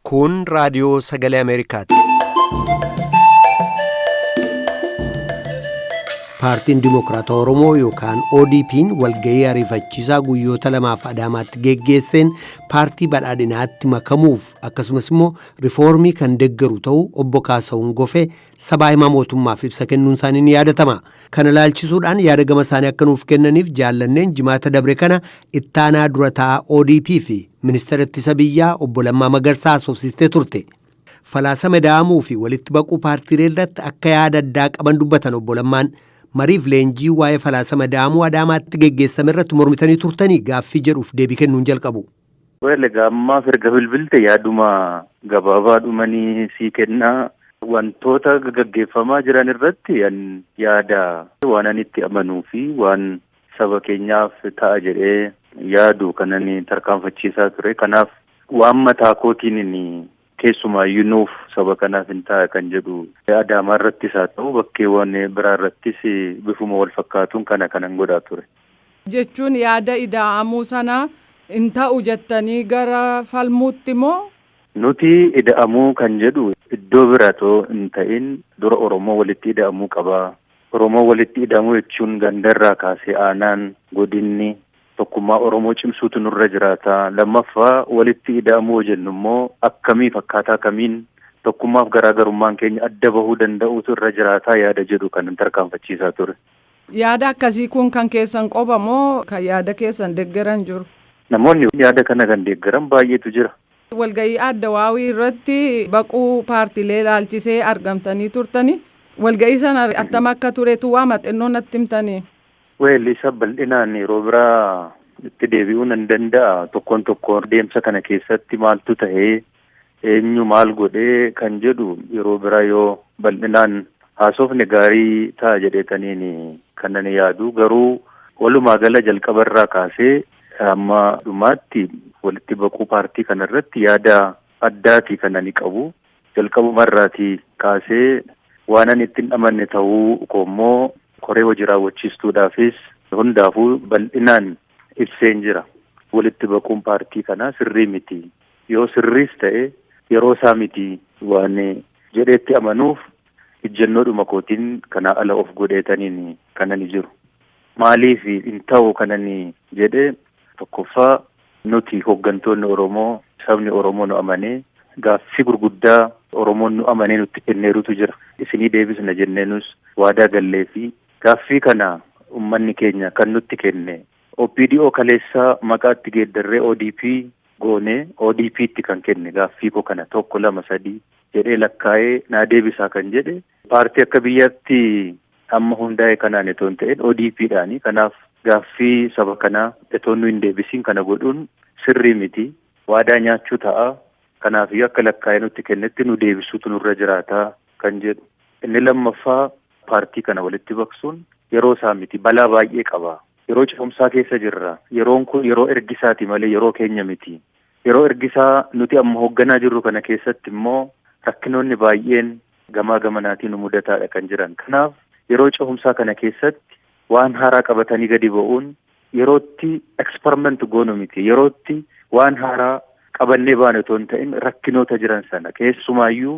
Kun raadiyoo sagalee Ameerikaati. Paartiin Dimokiraatawaa Oromoo yookaan ODP'n walgahii ariifachiisaa guyyoota lamaaf Adaamaatti geggeesseen paartii badhaadhinaatti makamuuf akkasumas immoo rifoormii kan deeggaru ta'uu obbo Kaasahuun Gofee sabaa himaa mootummaaf ibsa kennuun isaanii ni yaadatama. Kana ilaalchisuudhaan yaada gama isaanii akka nuuf kennaniif jaallanneen jimaata dabre kana ittaanaa dura taa'aa ODP fi ministeera ittisa biyyaa obbo Lammaa Magarsaa haasofsiistee turte. Falaasama ida'amuu fi walitti baquu paartiilee irratti akka yaada addaa qaban dubbatan obbo Lammaan mariif leenjii waa'ee falaasama ida'amuu Adaamaatti geggeessame irratti mormitanii turtanii gaaffii jedhuuf deebii kennuun jalqabu. Well, egaa ammaaf erga bilbilte yaaduma gabaabaadhumanii sii kennaa. Wantoota gaggeeffamaa jiran irratti an yaada waan ani itti amanuu fi waan saba keenyaaf ta'a jedhee yaadu kanan tarkaanfachiisaa ture. Kanaaf waan mataa kootiin inni keessumaayyuu nuuf saba kanaaf hin ta'a kan jedhu Adaamaa irrattis haa ta'u bakkeewwan biraa irrattis bifuma wal fakkaatuun kana kanan godhaa ture. Jechuun yaada ida'amuu sana hin ta'u jettanii gara falmuutti moo? Nuti ida'amuu kan jedhu iddoo bira otoo hin ta'in dura Oromoo walitti ida'amuu qabaa. Oromoo walitti ida'amuu jechuun gandarraa kaasee aanaan godinni tokkummaa Oromoo cimsuutu nurra jiraata. Lammaffaa walitti ida'amuu jennu immoo akkamiif akkaataa kamiin tokkummaaf garaagarummaan keenya adda bahuu danda'uutu irra jiraataa yaada jedhu kan tarkaanfachiisaa ture. Yaada akkasii kun kan keessan qofa moo kan yaada keessan deeggaran jiru? Namoonni yaada kana kan deeggaran baay'eetu jira. Walgahii adda waawii irratti baquu paartiilee ilaalchisee argamtanii turtani. Walgahii sana attam akka turetu waa xinnoo natti himtanii. Well, isa bal'inaan yeroo biraa itti deebi'uu nan danda'a. Tokkoon tokkoon deemsa kana keessatti maaltu tahee eenyu maal godhee kan jedhu yeroo biraa yoo bal'inaan haasofne gaarii ta'a jedheetaniin kanan yaadu. Garuu walumaa gala jalqabarraa kaasee hamma dhumaatti walitti baquu paartii kana irratti yaada addaati kan ani qabu. Jalqabumarraatii kaasee waan ani ittiin amanne ta'uu koommoo koree hojii raawwachiistuudhaafis hundaafuu bal'inaan ibseen jira. Walitti baquun paartii kanaa sirrii miti. Yoo sirriis ta'e yeroo isaa miti waan jedheetti amanuuf ejjennoodhuma kootiin kanaa ala of godheetaniin kan ani jiru. Maaliif hin ta'u kan ani jedhe tokkoffaa nuti hooggantoonni Oromoo sabni Oromoo nu amanee gaaffii gurguddaa Oromoon nu amanee nutti kenneerutu jira. Isinii deebisna jenneenus waadaa gallee fi gaaffii kana uummanni keenya kan nutti kenne OPDO kaleessaa maqaatti geeddarree ODP goonee ODP'tti kan kenne gaaffii koo kana tokko lama sadii jedhee lakkaa'ee naa deebisaa kan jedhe paartii akka biyyaatti amma hundaa'e kanaan itoo hin ta'in ODP'dhaani. Kanaaf gaaffii saba kanaa itoo nu hin deebisiin kana godhuun sirrii miti. Waadaa nyaachuu ta'a. Kanaafiyyuu akka lakkaa'ee nutti kennetti nu deebisuutu nurra jiraataa kan jedhu. Inni lammaffaa paartii kana walitti baqsuun yeroo isaa miti balaa baay'ee qaba. Yeroo ce'umsaa keessa jirra. Yeroon kun yeroo ergisaati malee yeroo keenya miti. Yeroo ergisaa nuti amma hoogganaa jirru kana keessatti immoo rakkinoonni baay'een gamaa gamanaatiin nu mudataadha kan jiran. Kanaaf yeroo ce'umsaa kana keessatti waan haaraa qabatanii gadi ba'uun yerootti experiment goonu miti. Yerootti waan haaraa qabannee baanu otoo hin ta'in rakkinoota jiran sana keessumaayyuu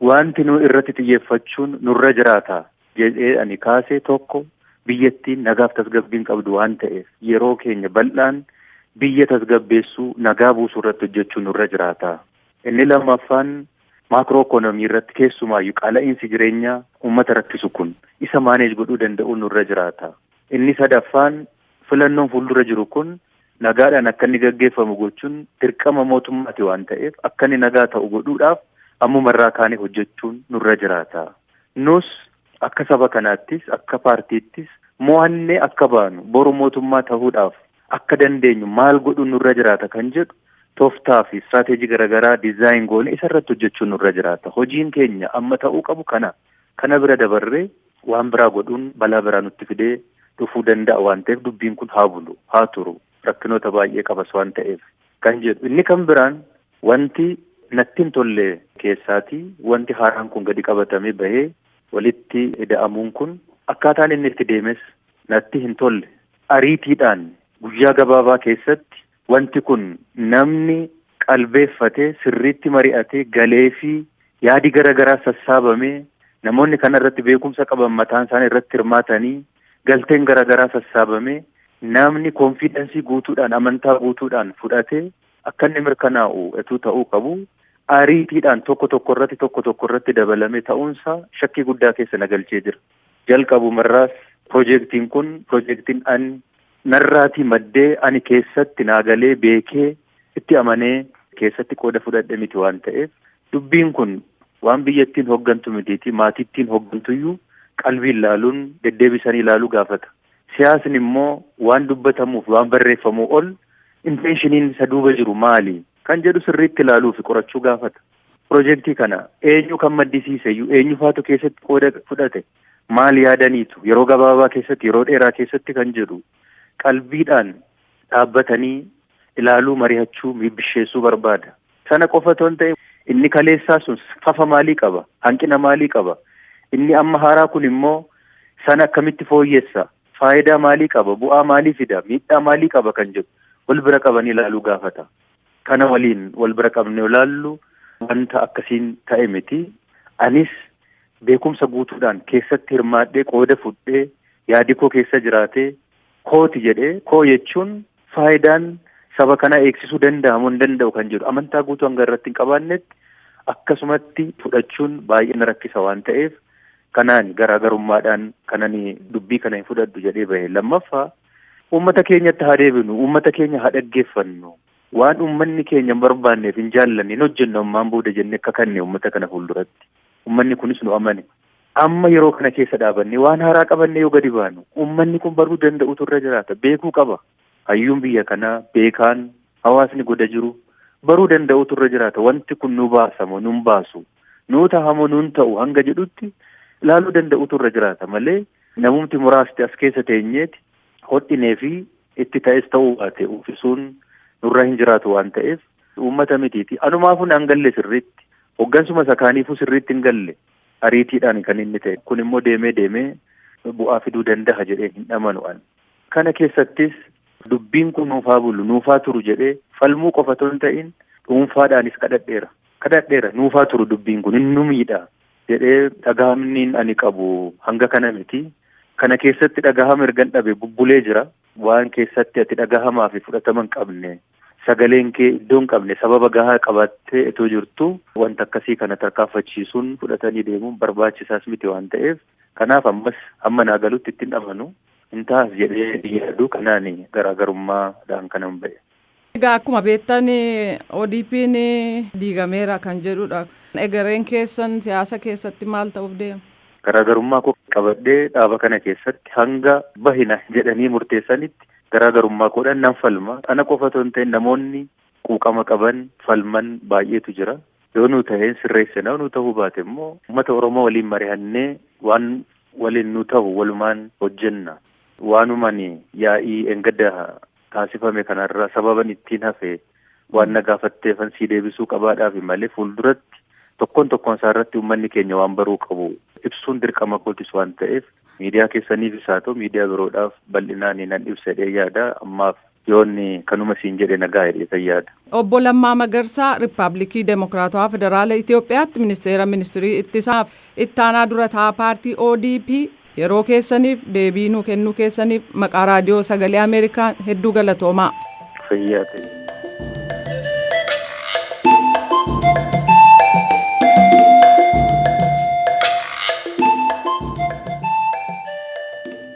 wanti nu irratti xiyyeeffachuun nurra jiraata jedhee ani kaase tokko biyyattiin nagaaf tasgabbiin qabdu waan ta'eef yeroo keenya bal'aan biyya tasgabbeessuu nagaa buusuu irratti hojjechuun nurra jiraata. Inni lammaffaan macro economy irratti keessumaayyuu qaala'iinsi jireenyaa uummata rakkisu kun isa manage godhuu danda'u nurra jiraata. Inni sadaffaan filannoon fuuldura jiru kun nagaadhaan akka inni gaggeeffamu gochuun dirqama mootummaati waan ta'eef akka inni nagaa ta'u godhuudhaaf ammumarraa kaanee hojjechuun nurra jiraata. Nus akka saba kanaattis akka paartiittis mo'annee akka baanu boru mootummaa ta'uudhaaf akka dandeenyu maal godhuun nurra jiraata kan jedhu tooftaa fi istirateejii garaagaraa design goone isa irratti hojjechuun nurra jiraata. Hojiin keenya amma ta'uu qabu kana. Kana bira dabarree waan biraa godhuun balaa biraa nutti fidee dhufuu danda'a waan ta'eef dubbiin kun haa bulu haa turu rakkinoota baay'ee qabas waan ta'eef kan jedhu. Inni kan biraan wanti natti hin tolle keessaatii wanti haaraan kun gadi qabatamee bahee walitti ida'amuun kun akkaataan inni itti deemes natti hin tolle. Ariitiidhaan guyyaa gabaabaa keessatti wanti kun namni Qalbeeffatee sirriitti mari'atee galee fi yaadi garaagaraa sassaabamee namoonni kana irratti beekumsa qaban mataan isaanii irratti hirmaatanii galteen garaagaraa sassaabamee namni koonfiidensii guutuudhaan amantaa guutuudhaan fudhatee akka inni mirkanaa'u etuu ta'uu qabu. Ariitiidhaan tokko tokko irratti tokko tokko irratti dabalame ta'uunsaa shakkii guddaa keessa na galchee jira. Jalqabumarraas piroojeektiin kun piroojeektiin ani narraatii maddee ani keessatti naagalee beekee itti amanee keessatti qooda fudhadhe miti waan ta'eef dubbiin kun waan biyyattiin hoggantu mitiiti maatittiin hoggantuyyuu qalbiin ilaaluun deddeebisanii ilaaluu gaafata. Siyaasni immoo waan dubbatamuuf waan barreeffamuu ol intenshiniin isa duuba jiru maali kan jedhu sirriitti ilaaluu fi qorachuu gaafata. Piroojeektii kana eenyu kan maddisiise iyyuu eenyu faatu keessatti qooda fudhate maal yaadaniitu yeroo gabaabaa keessatti yeroo dheeraa keessatti kan jedhu qalbiidhaan dhaabbatanii ilaaluu mari'achuu bisheessuu barbaada. Sana qofa otoo hin ta'in inni kaleessaa sun fafa maalii qaba? Hanqina maalii qaba? Inni amma haaraa kun immoo sana akkamitti fooyyessa? Faayidaa maalii qaba? Bu'aa maalii fida? Miidhaa maalii qaba kan jedhu wal bira qabanii ilaaluu gaafata. Kana waliin wal bira qabnee ilaallu wanta akkasiin ta'e miti. Anis beekumsa guutuudhaan keessatti hirmaadhee qooda fudhee yaadi koo keessa jiraatee kooti jedhee koo jechuun faayidaan saba kanaa eegsisuu danda'amu hin danda'u kan jedhu amantaa guutuu hanga irratti hin qabaannetti akkasumatti fudhachuun baay'ee na rakkisa waan ta'eef kanaan garaagarummaadhaan kanani dubbii kana hin fudhadhu jedhee bahe. Lammaffaa uummata keenyatti haa deebinu, uummata keenya haa dhaggeeffannu, waan uummanni keenya hin barbaanneef hin jaallanne hin hojjennu ammaan booda jennee akka kanne uummata kana fuulduratti. Uummanni kunis nu amane. Amma yeroo kana keessa dhaabanne waan haaraa qabanne yoo gadi baanu uummanni kun baruu danda'utu irra jiraata, beekuu qaba. Hayyuun biyya kanaa beekaan hawaasni goda jiru baruu danda'utu irra jiraata. Wanti kun nu baasamoo nun baasu, nuu tahamoo nun ta'u hanga jedhutti ilaaluu danda'utu irra jiraata malee namumti muraasti as keessa teenyeeti hodhinee fi itti ta'es ta'uu baate uffisuun nurra hin jiraatu waan ta'eef uummata mitiiti. Anumaafuu naan galle sirriitti, hoggansuma isa kaaniifuu sirriitti hin galle ariitiidhaan kan inni ta'e. Kun immoo deemee deemee bu'aa fiduu danda'a jedhee hin amanu ani. Kana keessattis dubbiin kun nuufaa bulu nuufaa turu jedhee falmuu qofa otoo hin ta'in dhuunfaadhaanis kadhadheera. Kadhadheera nuufaa turu dubbiin kun inni nu miidha jedhee dhagahamni ani qabu hanga kana miti. Kana keessatti dhagahama ergan dhabe bubbulee jira. Waan keessatti ati dhagahamaa fi fudhatama hin qabne sagaleen kee iddoo hin qabne sababa gahaa qabaattee itoo jirtu wanta akkasii kana tarkaanfachiisuun fudhatanii deemuun barbaachisaas miti waan ta'eef kanaaf ammas hamma naa galutti ittiin amanu hin taas jedhee yaadu kanaan garaagarummaadhaan kanan ba'e. Egaa akkuma beektan ODP'n diigameera kan jedhudha. Egereen keessan siyaasa keessatti maal ta'uuf deema? Garaagarummaa koo qabadhee dhaaba kana keessatti hanga bahina jedhanii murteessanitti garaagarummaa koodhaan nan falma. Ana qofa otoo hin ta'in namoonni quuqama qaban falman baay'eetu jira. Yoo nu ta'een sirreessina, nu ta'uu baate immoo uummata Oromoo waliin mari'annee waan waliin nu ta'u walumaan hojjenna. Waanumaan yaa'ii engadda taasifame kanarra sababan ittiin hafe waan na gaafatteefan sii deebisuu qabaadhaaf malee fuulduratti tokkoon tokkoon isaa irratti uummanni keenya waan baruu qabu ibsuun dirqama kootis waan ta'eef miidiyaa keessaniifis haa ta'u miidiyaa biroodhaaf bal'inaan nan ibsa jedhee yaada. Ammaaf yoonni kanuma siin jedhe nagaa jedhee yaada. Obbo Lammaa Magarsaa Riippaabilikii Demookiraatawaa Federaala Itoophiyaatti ministeera ministirii ittisaaf ittaanaa durataa paartii ODP yeroo keessaniif deebii nuu kennuu keessaniif maqaa raadiyoo sagalee Ameerikaan hedduu galatoomaa. Fayyaa ta'e.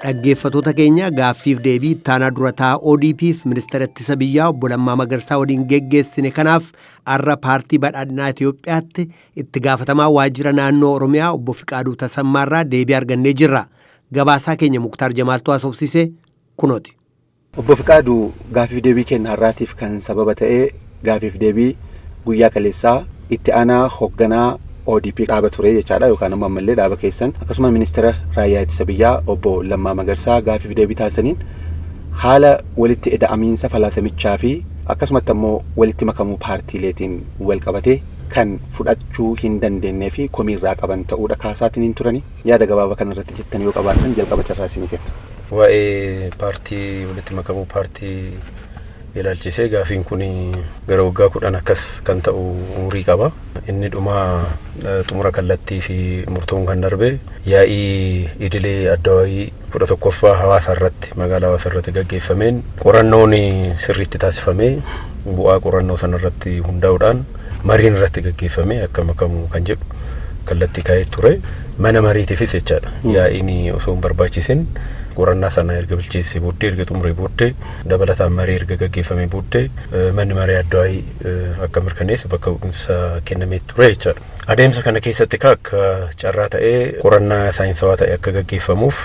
Dhaggeeffattoota keenya gaaffiif deebii ittaanaa durataa ODP'f ministeera ittisa biyyaa obbo Lammaa Magarsaa waliin geggeessine kanaaf har'a paartii badhaadhinaa Itoophiyaatti itti gaafatamaa waajjira naannoo Oromiyaa obbo Fiqaaduu Tasammaarraa deebii argannee jirra. Gabaasaa keenya Muktaar Jamaaltuu haasofsiise kunooti. Obbo Fiqaaduu, gaaffiif deebii keenya har'aatiif kan sababa ta'e gaaffiif deebii guyyaa kaleessaa itti aanaa hoogganaa ODP dhaaba ture jechaadha yookaan immoo ammallee dhaaba keessan akkasuma ministeera raayyaa ittisa biyyaa obbo Lammaa Magarsaa gaaffiif deebii taasisaniin haala walitti eda'amiinsa falaasamichaa fi akkasumatti ammoo walitti makamuu paartiileetiin wal qabatee kan fudhachuu hin dandeenyee fi komiirraa qaban ta'uudha kaasaatiin hin turani. Yaada gabaabaa kanarratti jettan yoo qabaattan jalqaba carraa isinii kenna. Waa'ee paartii walitti makamuu paartii Ilaalchisee gaafiin kun gara waggaa 10 akkas kan ta'u umurii qaba. Inni dhuma xumura kallattii fi murtoon kan darbe yaa'ii idilee addawaayii 11ffaa hawaasa irratti, magaalaa hawaasa irratti gaggeeffameen, qorannoon sirriitti taasifamee, bu'aa qorannoo sana irratti hundaa'uudhaan mariin irratti gaggeeffamee akka makamu kan jedhu kallattii kaa'ee ture. Mana mariitiifis jechaadha. Yaa'iin osoo hin barbaachisin qorannaa sana erga bilcheessee booddee, erga xumuree booddee, dabalataan marii erga gaggeeffamee booddee, manni marii addawaayii akka mirkaneessu bakka bu'insa kennamee ture jechaadha. Adeemsa kana keessatti akka carraa ta'ee qorannaa saayinsawaa ta'e akka gaggeeffamuuf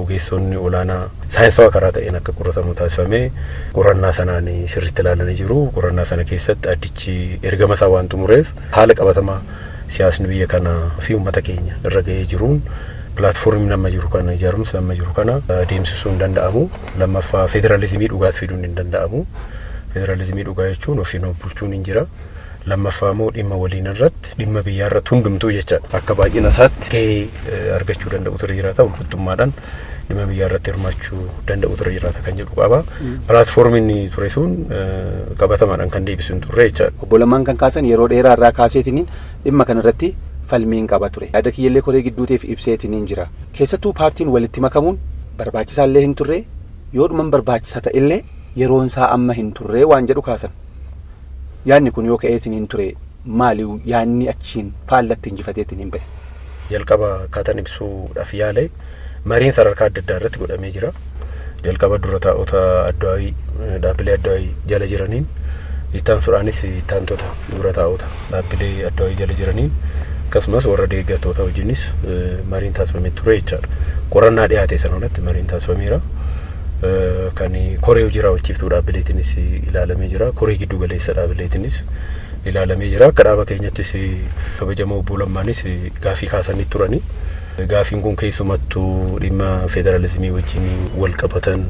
ogeessonni olaanaa saayinsawaa karaa ta'een akka qoratamu taasifamee, qorannaa sanaan sirriitti ilaalanii jiru. Qorannaa sana keessatti addichi ergama isaa waan xumureef, haala qabatamaa siyaasni biyya kana fi uummata keenya irra ga'ee jiruun, pilaatfoormiin amma jiru kana, ijaarumsi amma jiru kana adeemsisuu hin danda'amu. Lammaffaa, federaalizimii dhugaas fiduun hin danda'amu. Federaalizimii dhugaa jechuun ofiin of bulchuun hin jira. Lammaffaa immoo dhimma waliin irratti, dhimma biyyaa irratti hundumtuu jechaadha. Akka baay'ina isaatti gahee argachuu danda'u ture jiraata. Walqixxummaadhaan dhimma biyyaa irratti hirmaachuu danda'u ture jiraata kan jedhu qaba. Pilaatfoormiin ture sun qabatamaadhaan kan deebisu hin turre jechaadha. Obbo Lammaan kan kaasan yeroo dheeraa irraa kaaseetiniin dhimma kanarratti falmiin qaba ture. Yaada kiyyallee koree gidduuteef ibseetiniin jira. Keessattuu paartiin walitti makamuun barbaachisaallee hin turre, yoo dhuman barbaachisa ta'ellee yeroon isaa amma hin turre waan jedhu kaasan. Yaadni kun yoo ka'eetiniin ture, maali yaadni achiin faallatti injifateetiin hin ba'e? Jalqaba akkaataan ibsuudhaaf yaale, mariin sadarkaa adda addaa irratti godhamee jira. Jalqaba dura taa'ota addawaayii dhaabbilee addawaayii jala jiraniin, ittaansuudhaanis ittaantota dura taa'ota dhaabbilee addawaayii jala jiraniin, akkasumas warra deeggartoota wajjinis mariin taasifamee ture jechaadha. Qorannaa dhiyaate sana irratti mariin taasifameera. Kan koree hojii raawwachiiftuu dhaabbileetiinis ilaalamee jira. Koree giddu galeessa dhaabbileetiinis ilaalamee jira. Akka dhaaba keenyattis kabajamoo obbo Lammaanis gaafii kaasanii turani. Gaafiin kun keessumattuu dhimma federaalizimii wajjin wal qabatan,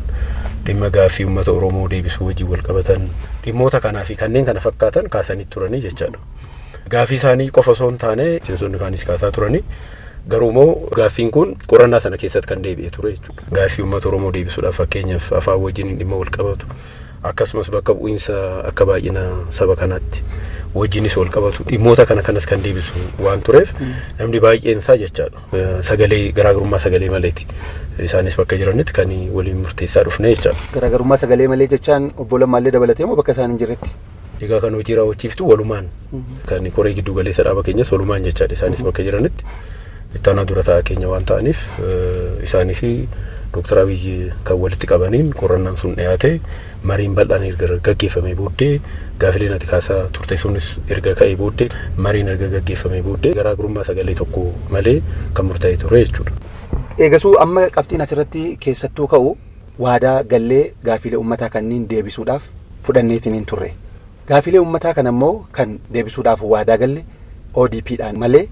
dhimma gaaffii uummata Oromoo deebisuu wajjin wal qabatan, dhimmoota kanaa fi kanneen kana fakkaatan kaasanii turanii jechaadha. Gaafii isaanii qofa osoo hin taane miseensonni kaanis kaasaa turanii. Garuu immoo gaaffiin kun qorannaa sana keessatti kan deebi'e ture jechuudha. Gaaffii uummata Oromoo deebisuudhaaf, fakkeenyaaf afaan wajjin dhimma wal qabatu, akkasumas bakka bu'iinsa akka baay'ina saba kanaatti wajjinis wal qabatu, dhimmoota kana kanas kan deebisu waan tureef, namni baay'een isaa jechaadha. Sagalee garaagarummaa sagalee maleeti. Isaanis bakka jiranitti kan waliin murteessaa dhufne jechaadha. Garaagarummaa sagalee malee jechaan obbo Lammaallee dabalatee moo bakka isaan hin jirretti? Egaa kan hojii raawwachiiftu walumaan, kan koree giddu galeessa dhaaba keenyas walumaan jechaadha. Isaanis bakka jiranitti ittaanaa dura taa'aa keenya waan ta'aniif, isaanii fi Dooktar Abiyyi kan walitti qabaniin qorannaan sun dhiyaate, mariin bal'aan erga gaggeeffamee booddee, gaafileen ati kaasaa turte sunis erga ka'ee booddee, mariin erga gaggeeffamee booddee, garaagarummaa sagalee tokko malee kan murtaa'e ture jechuudha. Eegasuu amma qabxiin asirratti keessattuu ka'u, waadaa gallee gaafiilee uummataa kanneen deebisuudhaaf fudhanneetiin hin turre. Gaafiilee uummataa kana immoo kan deebisuudhaaf waadaa galle ODPdhaan malee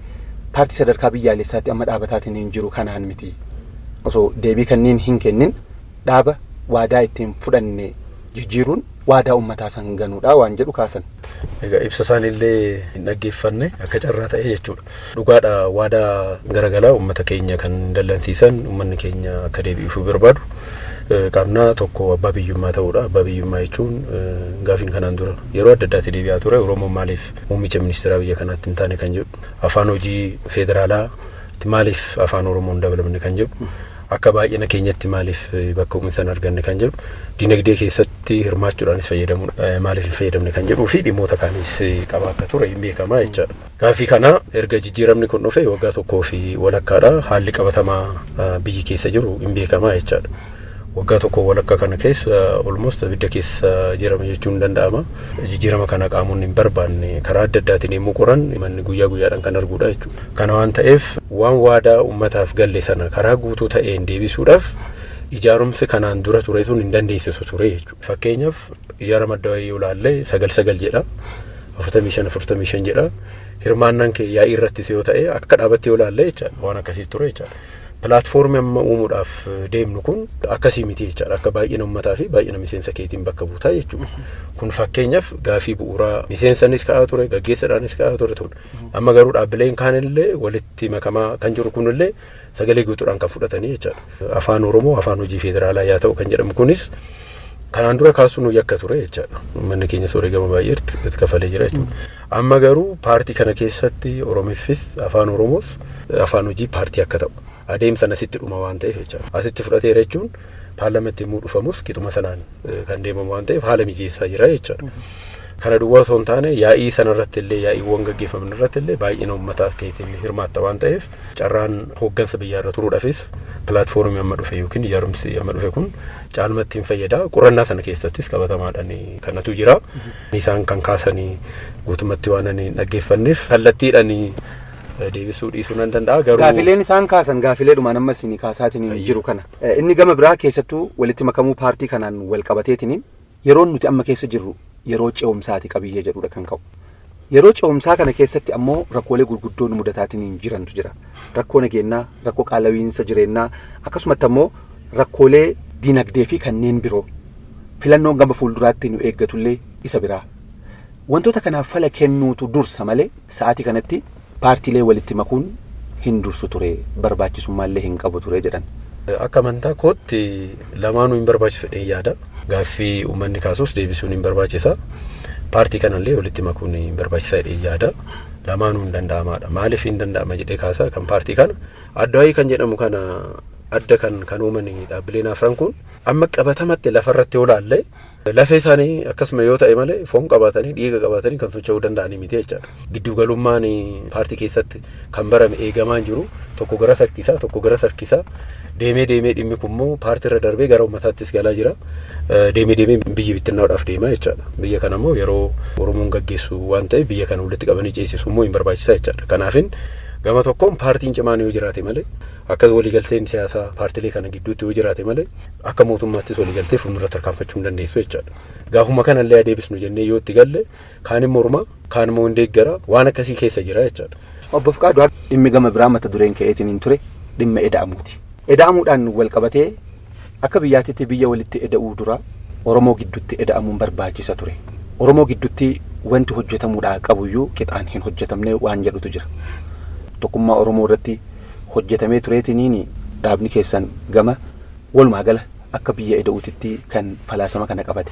paartii sadarkaa biyyaalessaatti amma dhaabataatiin hin jiru kanaan miti. Osoo deebii kanneen hin kennin dhaaba waadaa ittiin fudhanne jijjiiruun waadaa uummataa san ganuudha waan jedhu kaasan. Egaa ibsa isaaniillee hin dhaggeeffanne akka carraa ta'e jechuudha. Dhugaadha, waadaa garagalaa uummata keenya kan dallansiisan, uummanni keenya akka deebi'uuf barbaadu qabna. Tokko abbaa biyyummaa ta'uudha. Abbaa biyyummaa jechuun gaafiin kanaan dura yeroo adda addaatti deebi'aa ture. Oromoon maaliif muummicha ministeeraa biyya kanaatti hin taane kan jedhu, afaan hojii federaalaa maaliif afaan Oromoo hin dabalamne kan jedhu, akka baay'ina keenyatti maaliif bakka bu'insa hin arganne kan jedhu, dinagdee keessatti hirmaachuudhaanis fayyadamuudha maaliif hin fayyadamne kan jedhuu fi dhimmoota kaanis qaba akka ture hin beekamaa jechaadha. Gaaffii kana erga jijjiiramni kun dhufe waggaa tokkoo fi walakkaadha. Haalli qabatamaa biyyi keessa jiru hin beekamaa jechaadha. Waggaa tokko walakkaa kana keessa almost abidda keessa jirama jechuun hin danda'ama. Jijjiirama kana qaamonni hin barbaanne karaa adda addaatiin yommuu qoran manni guyyaa guyyaadhaan kan arguudha jechuudha. Kana waan ta'eef, waan waadaa uummataaf galle sana karaa guutuu ta'een deebisuudhaaf ijaarumsi kanaan dura ture sun hin dandeessisu ture jechuudha. Fakkeenyaaf ijaarama adda yoo ilaalle, 9 9 jedha. 45 45 jedha. Hirmaannaan kee yaa'ii irrattis yoo ta'e, akka dhaabatti yoo ilaalle jechaadha, waan akkasii ture jechaadha. Pilaatfoormii amma uumuudhaaf deemnu kun akkasii miti jechaadha. Akka baay'ina uummataa fi baay'ina miseensa keetiin bakka buutaa jechuudha. Kun fakkeenyaaf gaafii bu'uuraa miseensanis ka'aa ture, gaggeessadhaanis ka'aa ture. Amma garuu dhaabbileen kaanillee walitti makamaa kan jiru kunillee sagalee guutuudhaan kan fudhatanii jechaadha. Afaan Oromoo afaan hojii federaalaa yaa ta'u kan jedhamu kunis Kanaan dura kaasuun yakka ture jechaadha. Uummanni keenya sooree baay'ee itti kafalee jira jechuudha. Amma garuu paartii kana keessatti Oromiffis afaan Oromoos afaan hojii paartii akka ta'u adeemsa asitti dhuma waan ta'eef jechaadha. Asitti fudhateera jechuun paarlaamentii immoo dhufamus qixuma sanaan kan deemamu waan ta'eef haala mijeessaa jira jechaadha. Kana duwwaa osoo hin taane yaa'ii sanarratti illee yaa'iiwwan gaggeeffaman irratti illee baay'ina uummataa keetiin hirmaatta waan ta'eef carraan hooggansa biyyaarra turuudhaafis pilaatfoormii amma dhufe yookiin ijaarumsi amma dhufe kun caalmatti hin fayyada. Qorannaa sana keessattis qabatamaadhaan kanatu jira. Isaan kan kaasanii guutumatti waan ani dhaggeeffanneef kallattiidhaan deebisuu dhiisuu nan danda'a garuu. Gaafileen isaan kaasan gaafileedhumaan ammas inni kaasaatiin jiru kana. Inni gama biraa keessattuu walitti makamuu paartii kanaan wal qabateetiin yeroon nuti amma keessa jirru yeroo ce'umsaati qabiyyee jedhudha kan ka'u. Yeroo ce'umsaa kana keessatti ammoo rakkoolee gurguddoo nu mudataatiin jirantu jira. Rakkoo nageenyaa, rakkoo qaala'iinsa jireenyaa akkasumatti ammoo rakkoolee dinagdee fi kanneen biroo. Filannoon gama fuulduraatti nu eeggatullee isa biraa. Wantoota kanaaf fala kennuutu dursa malee sa'aatii kanatti paartiilee walitti makuun hin dursu ture barbaachisummaallee hin qabu ture jedhan. Akka amantaa kootti lamaanuu hin barbaachisu jedhee yaada. Gaaffii uummanni kaasus deebisuun hin barbaachisa. Paartii kanallee walitti makuun hin barbaachisa jedhee yaada. Lamaanuu hin danda'amaadha. Maaliif hin danda'ama jedhee kaasa kan paartii kana addaayii kan jedhamu kana adda kan uuman dhaabbileen afran kun amma qabatamatti lafarratti yoo laalle lafee isaanii akkasuma yoo ta'e malee foon qabaatanii dhiiga qabaatanii kan socho'uu danda'anii miti jechaadha. Gidduugalummaan paartii keessatti kan barame eegamaa jiru tokko gara sarkisaa tokko gara sarkisaa deemee deemee dhimmi kun immoo paartii irra darbee gara uummataattis galaa jira. Deemee deemee biyyi bittinnaa'uudhaaf deema jechaadha. Biyya kana immoo yeroo Oromoon gaggeessu waan ta'eef biyya kana walitti qabanii ceesisu immoo hin barbaachisaa jechaadha. Kanaafin gama tokkoon paartiin cimaan yoo jiraate malee akkas waliigalteen siyaasaa paartilee kana gidduutti yoo jiraate malee akka mootummaattis waliigaltee fuuldura tarkaanfachuu hin dandeessu jechaadha. Gaafuma kanallee adeebisnu jennee yoo itti galle kaan immoo morma kaan immoo hin deeggara waan akkasii keessa jira jechaadha. Obbo Fiqaaduu dhimmi gama biraa mata dureen ka'eetiin hin ture dhimma eda'amuuti. Eda'amuudhaan wal qabatee akka biyyaatitti biyya walitti eda'uu dura Oromoo gidduutti eda'amuun barbaachisa ture. Oromoo gidduutti wanti hojjetamuudhaa qabuyyuu qixaan hin hojjetamne waan jedhutu jira. Tokkummaa Oromoo irratti hojjetamee tureetiniin dhaabni keessan gama walumaa gala akka biyya eda'uutitti kan falaasama kana qabate.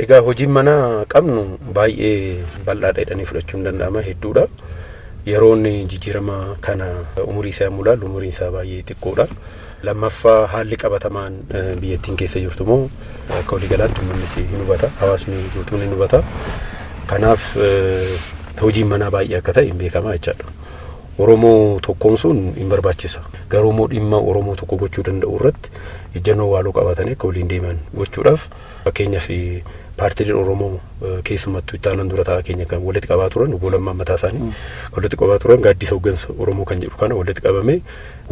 Egaa hojiin manaa qabnu baay'ee bal'aadha jedhanii fudhachuun danda'ama hedduudha. Yeroon jijjiirama kana umurii isaa yommuu ilaallu umuriin isaa baay'ee xiqqoodha. Lammaffaa haalli qabatamaan biyyattiin keessa jirtu immoo akka waliigalaatti uummannis hin hubata hawaasni guutuun hin hubata. Kanaaf hojiin manaa baay'ee akka ta'e hin beekama jechaadha. Oromoo tokkoomsuun hin barbaachisa. Garuu immoo dhimma Oromoo tokko gochuu danda'u irratti ejjennoo waaloo qabatanii akka waliin deeman gochuudhaaf fakkeenyaaf paartiileen Oromoo keessumattuu itti aanan dura taa'aa keenya kan walitti qabaa turan obbo Lammaa mataa isaanii walitti qabaa turan gaaddisa hooggansa Oromoo kan jedhu kana walitti qabamee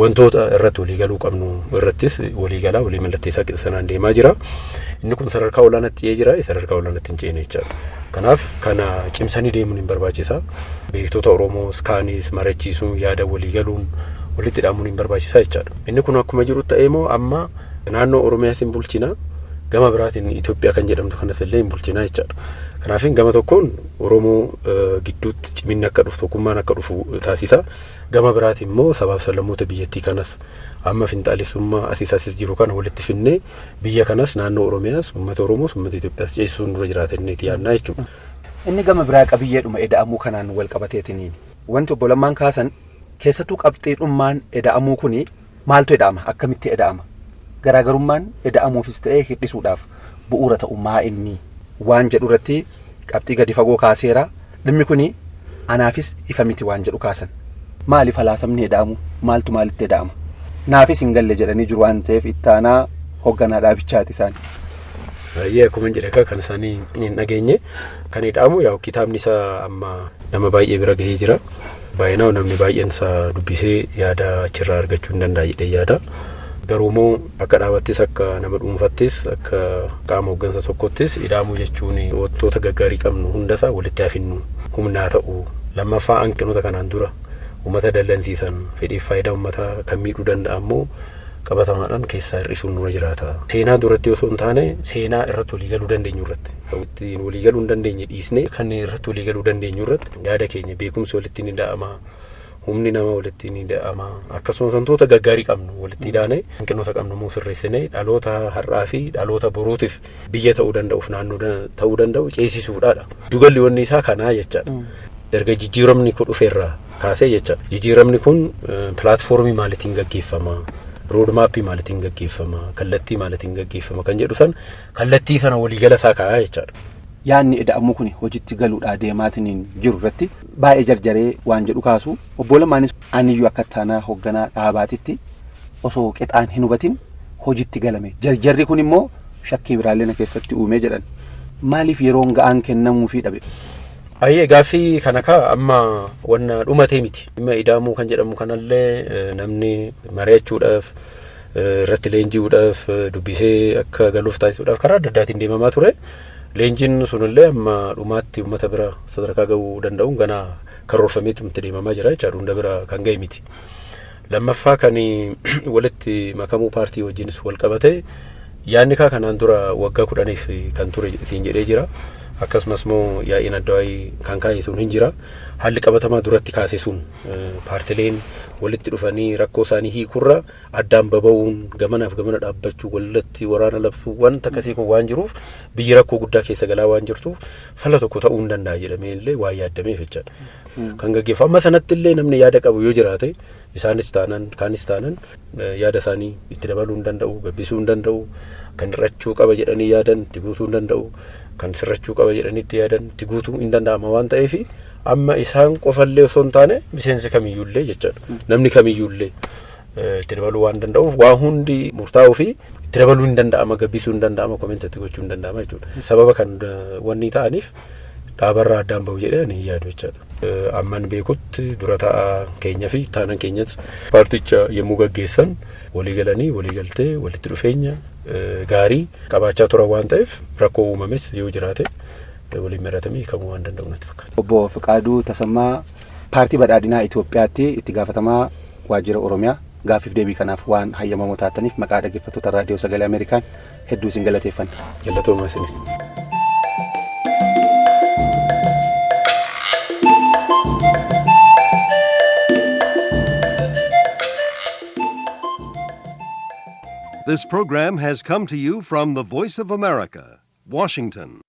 wantoota irratti waliigaluu qabnu irrattis waliigalaa walii mallatteessaa qixa sanaan deemaa jira. Inni kun sadarkaa olaanaatti ce'ee jira sadarkaa olaanaatti hin ceene jechaadha. Kanaaf kana cimsanii deemuun hin barbaachisa. Beektota Oromoos kaanis mari'achiisuun yaada waliigaluun walitti hidhamuun hin barbaachisa jechaadha. Inni kun akkuma jiru ta'ee immoo amma naannoo Oromiyaas hin bulchina. Gama biraatiin Itoophiyaa kan jedhamtu kanas illee hin bulchina jechaadha. Kanaaf gama tokkoon Oromoo gidduutti ciminni akka dhufu tokkummaan akka dhufu taasisa. Gama biraatiin immoo sabaaf sablammoota biyyattii kanas amma finxaalessummaa asiis asis jiru kana walitti finnee biyya kanas naannoo Oromiyaas uummata Oromoos uummata Itoophiyaas ceesisuun dura jiraatanii yaadnaa jechuudha. Inni gama biraa qabiyyeedhuma eda'amuu kanaan wal qabateetiniin wanti obbo Lammaan kaasan keessattuu qabxiidhummaan eda'amuu kuni maaltu eda'ama akkamitti eda'ama garaagarummaan eda'amuufis ta'ee hir'isuudhaaf bu'uura ta'u maa inni waan jedhu irratti qabxii gadi fagoo kaaseera dhimmi kuni anaafis ifa miti waan jedhu kaasan maali falaasamni eda'amu maaltu maalitti eda'ama naafis hin galle jedhanii jiru waan ta'eef ittaanaa hoogganaa dhaabichaati isaan. Baay'ee akkuma jedhe kan isaanii hin dhageenye kan eda'amu yaa kitaabni isaa amma nama baay'ee bira gahee jira. Baay'inaan namni baay'een isaa dubbisee yaada achirraa argachuu hin danda'a jedhee yaada. Garuu immoo akka dhaabattis akka nama dhuunfattis akka qaama hooggansa tokkottis ida'amuu jechuun wantoota gaggaarii qabnu hundasaa walitti hafinnu humnaa ta'u lammaffaa hanqinoota kanaan dura uummata dallansiisan fedhiif faayidaa uummataa kan miidhuu danda'a immoo qabatamaadhaan keessaa hir'isuun nurra jiraata. Seenaa duratti osoo hin taane seenaa irratti waliigaluu dandeenyu irratti kan ittiin waliigaluu hin dandeenye dhiisnee kan irratti waliigaluu dandeenyu irratti yaada keenya beekumsi walitti ni da'ama. Humni nama walitti ni da'ama. Akkasumas wantoota gaggaarii qabnu walitti hidhaane hanqinoota qabnu immoo sirreessinee dhaloota har'aa fi dhaloota boruutiif biyya ta'uu danda'uuf naannoo ta'uu danda'u ceesisuudhaadha. Dugalli wanni isaa kanaa jechaadha. Erga jijjiiramni kun dhufeerraa kaasee jechaadha. Jijjiiramni kun pilaatfoormii maaliitiin gaggeeffama? Roodmaappii maaliitiin gaggeeffama? Kallattii maaliitiin gaggeeffama? Kan jedhu san kallattii sana waliigala isaa kaa'aa jechaadha. Yaadni ida'amuu kun hojiitti galuudhaa deemaatiin jiru irratti baay'ee jarjaree waan jedhu kaasu obbo Lammaanis aniyyuu akka taanaa hoogganaa dhaabaatitti osoo qixaan hin hubatin hojiitti galame. Jarjarri kun immoo shakkii biraallee na keessatti uumee jedhan. Maaliif yeroon ga'aan kennamuufii dhabe? Ayyee, gaaffii kana kaa amma wanna dhumatee miti. Dhimma ida'amuu kan jedhamu kanallee namni mari'achuudhaaf, irratti leenji'uudhaaf, dubbisee akka galuuf taasisuudhaaf karaa adda addaatiin deemamaa ture. Leenjiin sunillee amma dhumaatti uummata bira sadarkaa gahuu danda'uun ganaa karoorfameetu itti deemamaa jira jechaadha. Hunda bira kan gahe miti. Lammaffaa, kan walitti makamuu paartii wajjinis wal qabate, yaadni kaa kanaan dura waggaa 10f kan ture siin jedhee jira. Akkasumas immoo yaa'iin addawaayii kan kaa'e sun hin jira. Haalli qabatamaa duratti kaase sun, paartileen walitti dhufanii rakkoo isaanii hiikurra addaan baba'uun, gamanaaf gamana dhaabbachuu, walirratti waraana labsuu, wanta akkasii kun waan jiruuf, biyyi rakkoo guddaa keessa galaa waan jirtuuf, fala tokko ta'uu hin danda'a jedhamee illee waa yaaddameef jechaadha. Kan gaggeeffamu amma sanatti illee namni yaada qabu yoo jiraate, isaanis taanan kaanis taanan, yaada isaanii itti dabaluu hin danda'u, gabbisuu hin danda'u, kan hir'achuu qaba jedhanii yaadan itti guutuu hin danda'u, kan sirrachuu qaba jedhanii itti yaadan itti guutuu hin danda'ama waan ta'eef, amma isaan qofallee osoo hin taane miseensi kamiyyuullee jechaadha. Namni kamiyyuullee itti dabaluu waan danda'uuf, waa hundi murtaa'uu fi itti dabaluu hin danda'ama, gabbisuu hin danda'ama, comment itti gochuu hin danda'ama jechuudha. Sababa kan wanni ta'aniif dhaabarraa addaan bahu jedhee ani hin yaadu jechaadha. Amman beekutti dura taa'aa keenya fi taanan keenyas paarticha yommuu gaggeessan walii galanii, walii galtee, walitti dhufeenya gaarii qabaachaa turan waan ta'eef, rakkoo uumames yoo jiraate waliin mari'atamee hiikamuu waan danda'u natti fakkaata. Obbo Fiqaaduu Tasammaa, Paartii Badhaadhinaa Itoophiyaatti itti gaafatamaa waajjira Oromiyaa, gaaffiif deebii kanaaf waan hayyamamoo taataniif maqaa dhaggeeffattoota Raadiyoo Sagalee Ameerikaan hedduu isin galateeffanna. Galatoomaa isinis. This program has come to you from the Voice of America, Washington.